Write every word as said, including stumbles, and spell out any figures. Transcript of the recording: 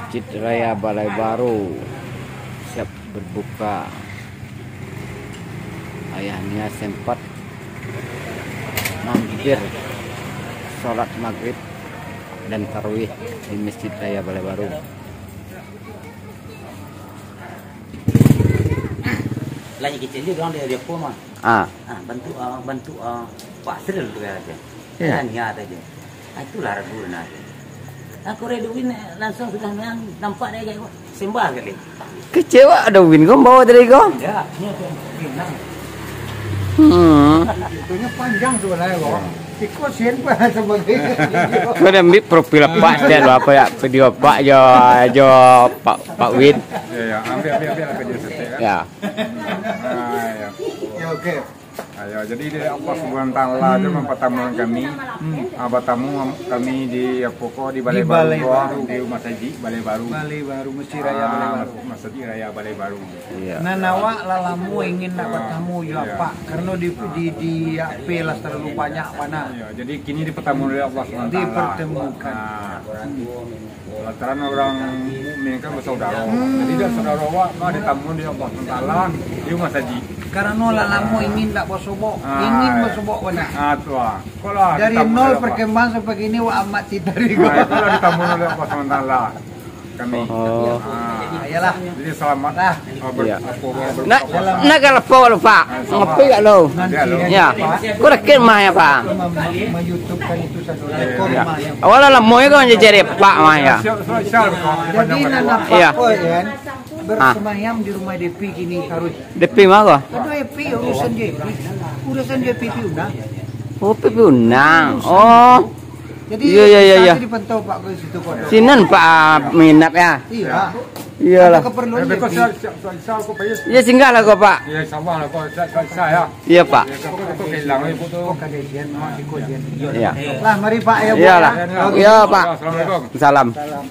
Masjid Raya Balai Baru siap berbuka. Ayah Nia sempat mampir sholat maghrib dan tarawih di Masjid Raya Balai Baru. Lah, yang kecil dia orang dari Japo mah. Ah. Ah, bantu, ah, bantu, ah, pasir tu kan. Ya. Niat aja. Ah, itulah ragu nah. Aku Redwin langsung sudah nampak dia aja. Sembah kali. Kecewa ada Win kau bawa tadi kau. Ya, ini tu. Pinang. Hmm. Itunya panjang sebenarnya kok. Iko sen pun sebagai. Kau dah ambil profil apa setiap apa ya video apa jo jo Pak Pak Win. Ya, ya, ambil ambil ambil apa dia setek kan. Ya. Ah, ya. Ya, oke. Ah, ya, jadi dari Allah Subhanahu Wa Taala tu mampatamukan kami. Ah, batamu kami di apa ko di Balai Baru, di Rumah Sajik Balai Baru. Balai Baru, Masjid Raya Balai Baru. Masjid Raya Balai Baru. Iya. Nan awak lah lamo ingin nak batamu jo Apak, karano di di di H P lah terlalu banyak bana. Iya, jadi kini dipatamu oleh Allah Subhanahu Wa Taala. Dipertemukan. Ah. Lantaran urang mukmin kan basaudaro. Jadi, dak saudaro awak mah ditamu di Allah Subhanahu Wa Taala di rumah sajik. Karano lah lamo ingin dak basobok, ingin basobok bana. Ah, tu ah. Dari nol perkembangan sampai kini, wak amat titari. Ah, itulah ditamu oleh Allah Subhanahu Wa Taala. Kami. Oh. Ah, iyalah. Jadi selamat lah. Iya. Nak, nak kalau lupa, lupa. Ngopi gak lo? Ya. Kau dekat rumah ya, Pak? Ya. Awalnya lama ya kau jadi Pak mah ya. Jadi, iya. Bersemayam di rumah D P kini taruih. D P mah kau? Aduh, D P, urusan D P. Urusan D P P Unang. Oh, P P Unang. Oh. Jadi, iya, iya, iya, iya. Sinan Pak menginap ya? Iya. Iyalah. Ada keperluan D P. Iya, singgah lah kau, Pak. Iya, sama lah kau. Iya, Pak. Iya. Lah, mari, Pak, ya, Bu, iyalah. Ya. Iya, Pak. Assalamualaikum. Salam. Salam.